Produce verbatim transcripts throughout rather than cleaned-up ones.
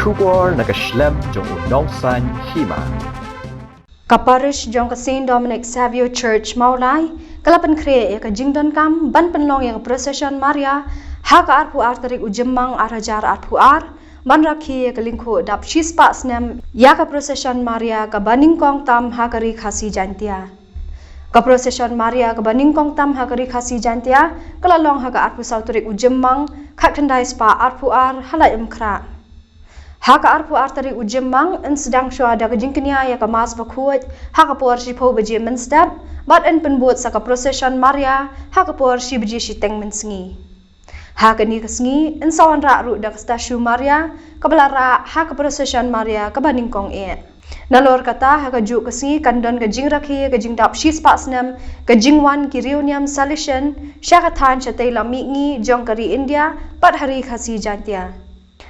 Khubor na ka shlem jong u Nongsaiñ Hima. Ka parish jong ka Saint Dominic Savio Church Mawlai ka la pynkhreh ïa ka jingdonkam ban pynlong ïa ka procession Maria ha ka arphew ar tarik u Jymmang ar hajar arphew ar, ban rakhe ïa ka lyngkhuh dap shispah snem ïa ka procession Maria kaba nyngkong tam ha ka Ri Khasi Jaintia. Ka procession Maria kaba nyngkong tam ha ka Ri Khasi Jaintia ka la long ha ka arphew saw tarik u Jymmang khatkhyndai spah arphew ar ha Laitumkhrah. Ha ka arphew ar tarik u Jymmang yn sdang shwa da ka jingkñia ïa ka Mass Bakhuid ha ka por shiphew baje mynstep, bad yn pynbud sa ka procession Maria ha ka por shi baje shiteng mynsngi. Ha kane ka sngi yn sa wanrah ruh da ka statue Maria kaba la rah ha ka procession Maria kaba nyngkong eh. Nalor kata, ha kajuh ka sngi kan don ka jingrakhe ka jingdap shispah snem ka jingwan ki riewniam Salesian sha ka thaiñ shatei lam mihngi jong ka ri India bad ha Ri Khasi Jaintia.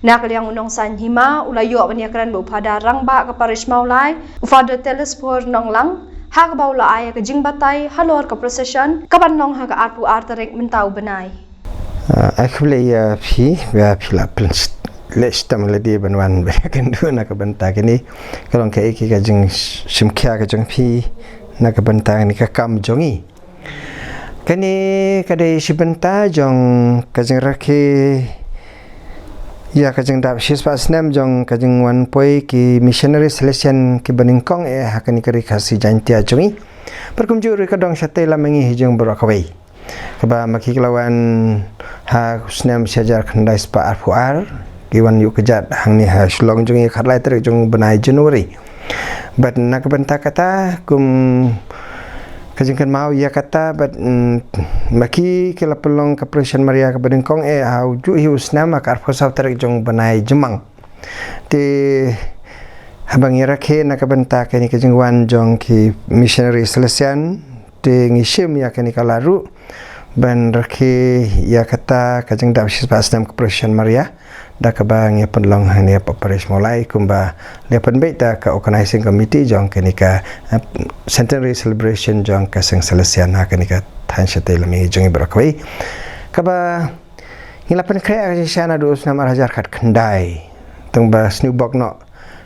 Na ka liang u Nongsaiñ Hima u la ïoh ban ïakren bad u Phadar Rangbah ka parish Mawlai, u Father Telesphore Nonglang, ha kaba u la ai ka jingbatai halor ka procession kaban long ha ka arphew ar tarik mynta u bnai. Ah, ai khublei ïa phi, ba phi la pynleh shitom lade ban wan ba kynduh na ka bynta kane. Ka long kaei ka jingshimkhia ka jong phi na ka bynta kane ka kam jong ngi. Kane ka dei shi bynta jong ka jingrakhe ïa ka jingdap shispah snem jong ka jingwan poi ki missionary Salesian kiba nyngkong eh ha kane ka Ri Khasi Jaintia jong ngi. Bad kumjuh ruh ka dong shatei lam mihngi hi jong baroh kawei. Kaba ma ki la wan ha u snem shi hajar khyndai spah arphew ar, ki wan ïuh kjat hangne ha Shillong jong ngi khatlai tarik jong u bnai January. Bad na ka bynta kata, kum ka jingkynmaw ïa kata, bad, mm, ma ki ki la pynlong ka procession Maria kaba nyngkong eh ha ujuh hi u snem ha ka arphew saw tarik jong u bnai Jymmang. Te haba ngi rakhe na ka bynta kane ka jingwan jong ki missionary Salesian, te ngi shim ïa kane ka lad ruh ban rakhe ïa kata ka jingdap shispah snem ka procession Maria, da kaba ngi pynlong hangne ha parish Mawlai kumba la pynbeit da ka organizing committee jong kane ka, eh, centenary celebration jong ka seng Salesian ha kane ka thaiñ shatei lam mihngi jong ngi baroh kawei. Kaba ngi la pynkhreh ka jingshisha naduh u snem ar hajar khatkhyndai. Tang ba sniew bok noh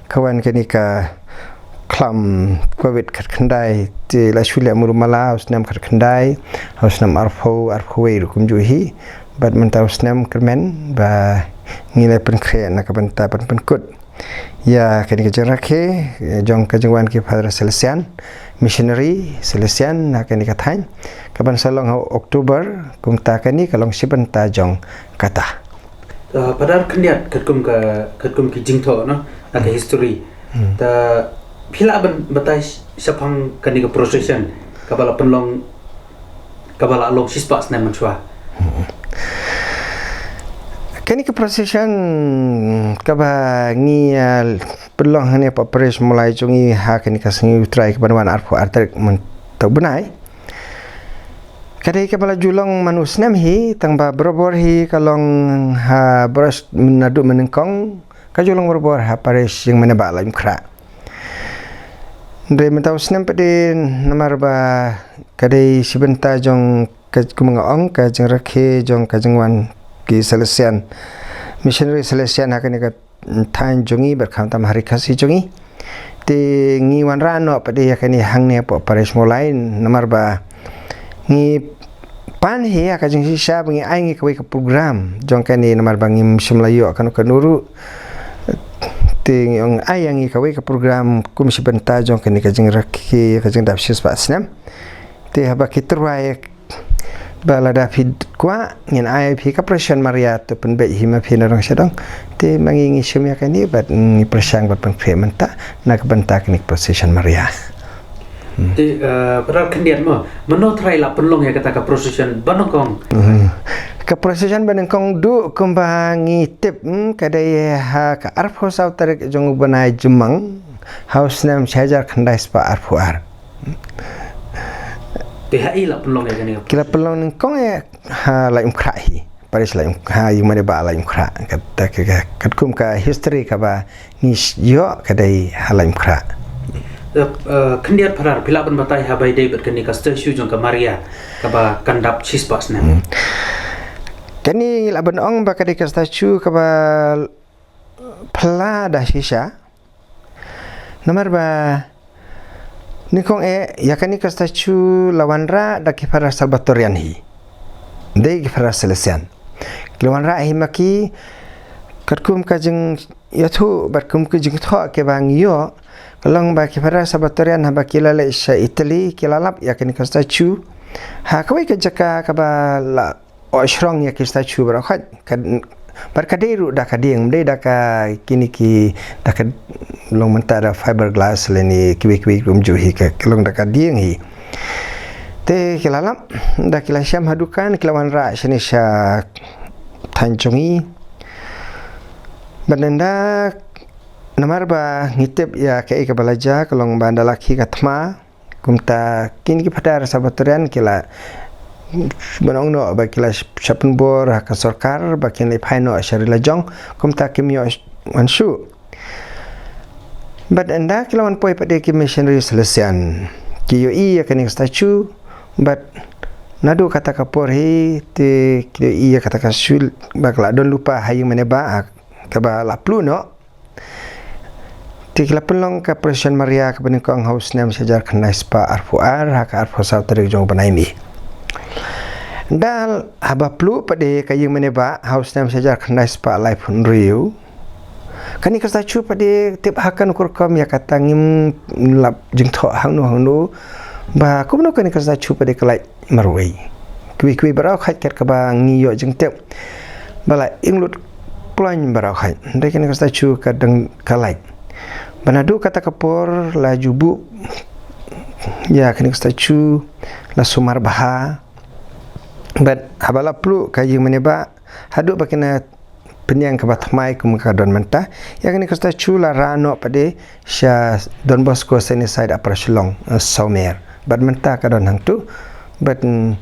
ka wan kane ka khlam covid khatkhyndai, te la shu leh muru mala u snem khatkhyndai, u snem arphew, arphew wei ruh kumjuh hi. Bad mynta u snem kyrmen ba ngi la pynkhreh na ka bynta ban pynkut ïa kane ka jingrakhe, eh, jong ka jingwan ki Father Salesian, missionary Salesian na kane ka thaiñ, kaban sa long ha October, kumta kane ka long shi bynta jong kata. Uh, Phadar khyndiat katkum ka, katkum ki jingthoh, no, na ka history. Hmm. Ta phi lah ban batai shaphang kane ka procession kaba la pynlong, kaba la long shispah snem mynshuwa. Kane ka procession kaba ngi, ah, pynlong hangne ha parish Mawlai jong ngi ha kane ka sngi U Trai kaban wan arphew ar tarik mynta u bnai. Ka dei kaba la ju long man u snem hi, tang ba barabor hi ka long ha baroh naduh mynnyngkong, ka ju long barabor ha parish jong Mane Bah Laitumkhrah. Hynrei mynta u snem pat de namar ba ka dei shi bynta jong ka, kum nga ong, ka jingrakhe jong ka jingwan ki Salesian, missionary Salesian ha kane ka thaiñ jong ngi bad khamtam ha Ri Khasi jong ngi. Te ngi wanrah noh pat de ïa kane hangne ha parish Mawlai namar ba ngi pan hi ïa ka jingshisha ba ngi ai ngi kawei ka program jong kane namar ba ngim shym la ïoh kano kano ruh. Te ngi ong ai ïa ngi kawei ka program kum shi bynta jong kane ka jingrakhe ka jingdap shispah snem. Te haba ki tyrwa ïa ba lada phi kwah ngin ai phi ka procession Maria, to pynbeit hi ma phi na dong sha dong. Te ma ngi ngi shim ïa kane bad ngi pyrshang bad pynkhreh mynta na ka bynta kane ka procession Maria. Hmm. Te, eh, Phadar khyndiat mo, mano trai la pynlong ïa kata ka procession ba nyngkong? Hmm. Ka procession ba nyngkong duh kumba ngi tip, hmm, ka dei ha ka arphew saw tarik jong u bnai Jymmang ha u snem shi hajar khyndai spah arphew ar. Te ha i la pynlong ïa kane? Ki la pynlong nyngkong ïa ha Laitumkhrah hi. Parish Laitumkhrah, ha ïing Mane Bah Laitumkhrah. Kata ka, ka, katkum ka history kaba ngi ïoh ka dei ha Laitumkhrah. Eh, eh, khyndiat Phadar, phi lah ban batai ha ba ïadei bad kane ka statue jong ka Maria kaba kan dap shispah snem? Hmm. Kane ngi lah ban ong ba ka dei ka statue kaba phylla da shisha. Namar ba nyngkong eh ïa kane ka statue la wanrah da ki Father Salvatorian hi. Dei ki Father Salesian. Ki la wanrah hi ma ki katkum ka jingïathuh bad kum ka jingthoh kaba ngi ïoh, ka long ba ki Father Salvatorian haba ki la leit sha Italy ki la lap ïa kane ka statue ha kawei ka jaka kaba la oh shrong ïa ki statue baroh khoit. Ka, bad ka dei ruh da ka dieng, ym dei da ka kine ki, da ka long mynta da fiberglass lane kiwei kiwei kumjuh hi, ka, ka long da ka dieng hi. Te ki la lap, da ki la shem ha dukan, ki la wanrah shane sha thaiñ jong ngi. Bad ynda, namar ba ngi tip ïa kaei kaba la jia, ka long ba ynda la khih ka thma, kumta kine ki Father Salvatorian ki la ban ong noh ba ki la shah pynbor ha ka sorkar ba kin leit phai noh sha ri la jong, kumta kim ïoh wan shuh. Bad ynda ki la wan poi pat de ki missionary Salesian, ki ïohi ïa kane ka statue, bad naduh kata ka por hi te ki ïohi ïa kata ka statue ba ka la don lypa ha ïing mane ba, ha kaba la pluh noh. Te ki la pynlong ka Procession Maria kaba nyngkong ha u snem shihajar khyndai spah arphew ar, ha ka arphew saw tarik jong u bnai May. Ynda haba pluh pat de ka ïing mane ba ha u snem shihajar khyndai spah laiphew hynriew, kane ka statue pat de tip ha kano ka rukom ïa kata ngim lap jingthoh hangno hangno ba kumno kane ka statue pat de ka lait marwei. Kiwei kiwei baroh khoit kat kaba ngi ïoh jingtip ba la inglut kloiñ baroh khoit. Hynrei kane ka statue ka dang ka lait. Ba naduh kata ka por la ju buh ïa kane ka statue, la sumar bha. Bad haba la pluh ka ïing mane ba, haduh ba kane pynïeng kaba thymmai kum ka don mynta, ïa kane ka statue la rah noh pat de sha Don Bosco Seneca Side Upper Shillong, eh, Sawmer. Bad mynta ka don hangtu. Bad, mm,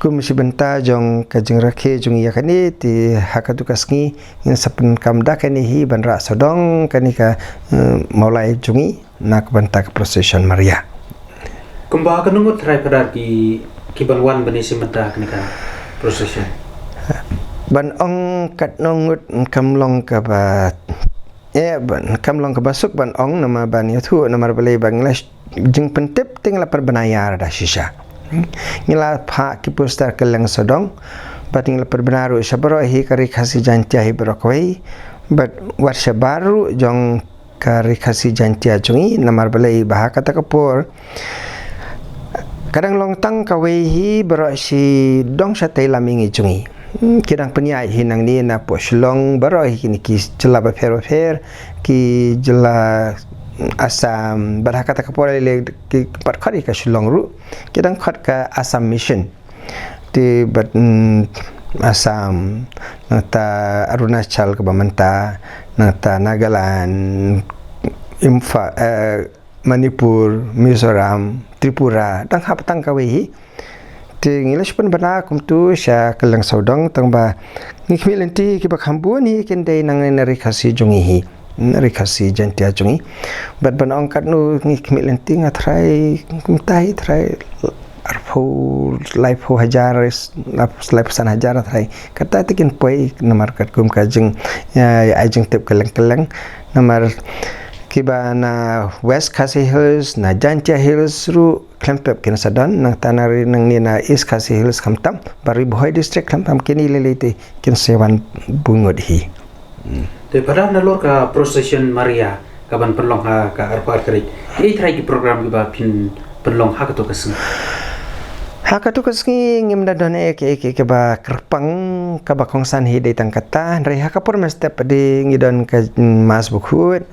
kum shi bynta jong ka jingrakhe jong ngi ïa kane, te ha katu ka sngi ngin sa pyndonkam da kane hi ban rah sawdong kane ka, eh, Mawlai jong ngi na ka bynta ka Procession Maria. Kumba katno ngut trai Father ki, ki ban wan ban ïashim bynta ha kane ka procession? Ban ong katno ngut kam long kaba, eh, ban, kam long kaba suk ban ong namar ban ïathuh, namar balei ba ngi la sh-, jingpyntip te ngi la pynbna ïar da shisha. Ngi la phah ki poster kylleng sawdong, bad ngi la pynbna ruh sha baroh hi ka Ri Khasi Jaintia hi baroh kawei, bad wat shabar ruh jong ka Ri Khasi Jaintia jong ngi, namar balei ba ha kata ka por ka dang long tang kawei hi, baroh shi dong shatei lam ïing jong ngi. Hmm, ki dang pynïaid hi nangne napoh Shillong, baroh hi kine ki jylla bapher bapher, ki jylla Assam, bad ha kata ka por lei lei ki pat khot hi ka Shillong ruh, ki dang khot ka Assam Mission. Te bad, mm, Assam, nangta Arunachal kaba mynta, nangta Nagaland, Imphal, eh, Manipur, Mizoram, Tripura, dang hap tang kawei hi. Te ngi la shu pynbna kumtu sha kylleng sawdong tang ba ngi khmih lynti kiba kham bun hi kin dei nangne na Ri Khasi jong ngi hi. Ri Khasi Jaintia jong ngi. Bad ban ong katno ngi khmih lynti, nga tharai kumta hi tharai arphew, laiphew hajar, laiphew san hajar tharai. Kata te kin poi namar katkum ka jing, ïa, ïa ai jingtip kylleng kylleng. Namar kiba na West Khasi Hills, na Jaintia Hills ruh khlem pep kin sa don, nangta na ri nangne na East Khasi Hills khamtam, ba Ri Bhoi District khamtam, kine lei lei te kin sa wan bun ngut hi. Te Father, nalor ka Procession Maria kaban pynlong ha ka arphew ar tarik, kiei trai ki program kiba phin pynlong ha katu ka sngi? Ha katu ka sngi ngim da don ei ei ei kaba kyrpang, kaba kongsan hi dei tang kata, hynrei ha ka por mynstep pat de ngi don ka, mm, Mass Bakhuid.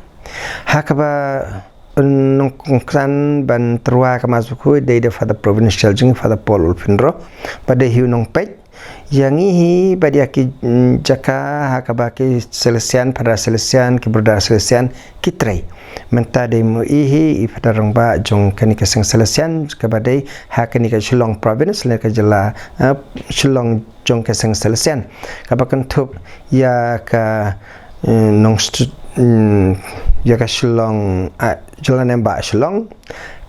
Ha kaba nongkongsan ban tyrwa ka Mass Bakhuid dei da Father Provincial jong ngi, Father Paul Ulfinro, ba dei hi u nongpeit ïa ngi hi bad ïa ki, mm, jaka ha kaba ki Salesian, Father Salesian, ki Brother Salesian ki trei. Mynta dei mo i hi i Father rangbah jong kane ka seng Salesian kaba dei ha kane ka Shillong Province lane ka jylla, eh, Shillong jong ka seng Salesian kaba kynthup ïa ka, eh, nong stu-, mm, ïa ka Shillong, ah, jylla nembah Shillong,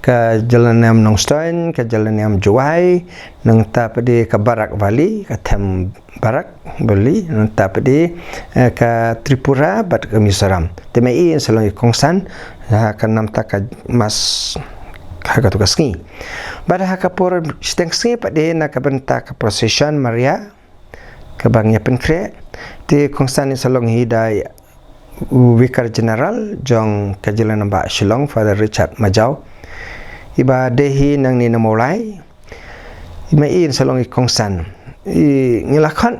ka jylla niam Nongstoin, ka jylla niam Jowai, nangta pat de ka Barak Valley, ka Them Barak Valley, nangta pat de, eh, ka Tripura bad ka Mizoram. Te mynta in sa long i kongsan ha ka namta ka mass ha katu ka sngi. Bad ha ka por shiteng sngi pat de na ka bynta ka procession marïa kaba ngi pynkhreh, te kongsan in sa long hi da u Vicar General jong ka jylla nongbah Shillong, Father Richard Majaw. Iba dei hi nangne na Mawlai. Mynta in sa long i kongsan. I ngi la khot,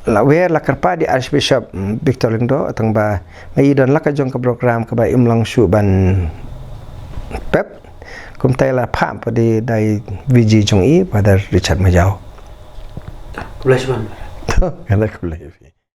la wer, la kyrpad ïa i Archbishop, mm, Victor Lyngdoh, tangba mynta don la ka jong ka program kaba im long shuh ban pep. Kumta la phah pat de da i VG jong i, Father Richard Majaw. Khublei shibun. To, khublei.